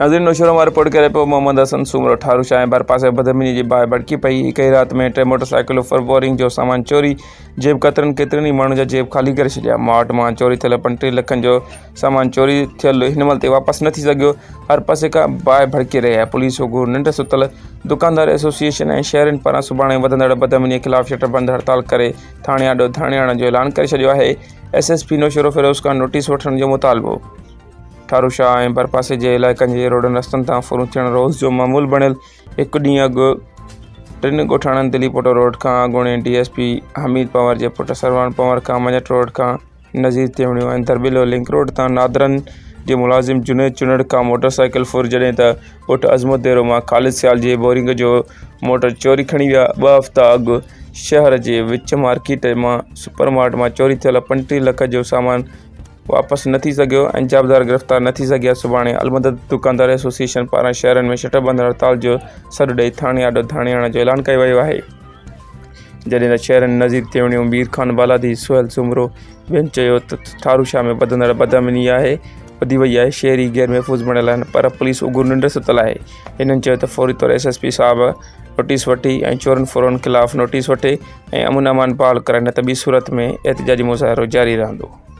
ناظرين نوشهرو مان رپورٽ ڪري پيو محمد حسن سومرو ٺارو شاهه ۽ ڀرپاسي بدامني جي باهه ڀڙڪي پئي هڪ ئي رات ۾ ٽي موٽر سائيڪلون ڦر بورنگ جو سامان چوري جيب ڪترن ڪيترن ئي ماڻهن جا جيب خالي ڪري ڇڏيا مارٽ مان چوري ٿيل 35 لکن جو سامان چوري ٿيل هن مهل تائين واپس نه ٿي سگهيو هر پاسي کان باهه ڀڙڪي رهي آهي پوليس وڳوڙ ننڊ ستل دڪاندار ايسوسيئيشن ۽ شهرين پاران سڀاڻي وڌندڙ بدامني خلاف شٽر بند هڙتال ڪري ٿاڻي آڏو ڌرڻي هڻڻ جو اعلان ڪري ڇڏيو آهي S S P Naushahro Feroze کان نوٽيس وٺڻ جو مطالبو. ٺاروشاهه ۽ ڀرپاسي جي علائقن جي روڊن رستن تان ڦرون ٿيڻ روز جو معمول بڻيل، هڪ ڏينهن اڳ ٽن ڳوٺاڻن دلي پوٽو روڊ کان اڳوڻي D S P Hameed Panhwar جي پٽ سرواڻ پنهور کان مڃٺ روڊ کان نذير تيوڻيو ۽ درٻيلو لنڪ روڊ تان نادرن جي ملازم جنيد چنڙ کان موٽر سائيڪل ڦر جڏهن ته ڳوٺ عظمت ديرو مان خالد سيال جي بورنگ جو موٽر چوري کڻي ويا، ٻه هفتا اڳ شهر جي وچ مارڪيٽ مان سپر مارٽ مان چوري ٿيل 35 لک جو سامان واپس نه ٿي سگهيو ۽ جوابدار گرفتار نه ٿي سگهيا، سڀاڻي المدد دڪاندار ايسوسيئيشن پاران شهرن ۾ شٽر بند هڙتال جو سڏ ڏئي ٿاڻي آڏو ڌرڻي هڻڻ جو اعلان ڪيو ويو آهي، جڏهن ته شهرين نذير تيوڻيو، مير خان بالادي، سهيل سومرو ٻين چيو ته ٺاروشاه ۾ وڌندڙ بدامني آهي وڌي وئي آهي، شهري غير محفوظ بڻيل آهن پر پوليس اگهور ننڊ ستل آهي، هنن چيو ته فوري طور ايس ايس پي صاحب نوٽيس وٺي ۽ چورن ڦورن خلاف نوٽيس وٺي ۽ امن امان بحال ڪرائي نه ته ٻي صورت ۾ احتجاجي مظاهرو جاري رهندو.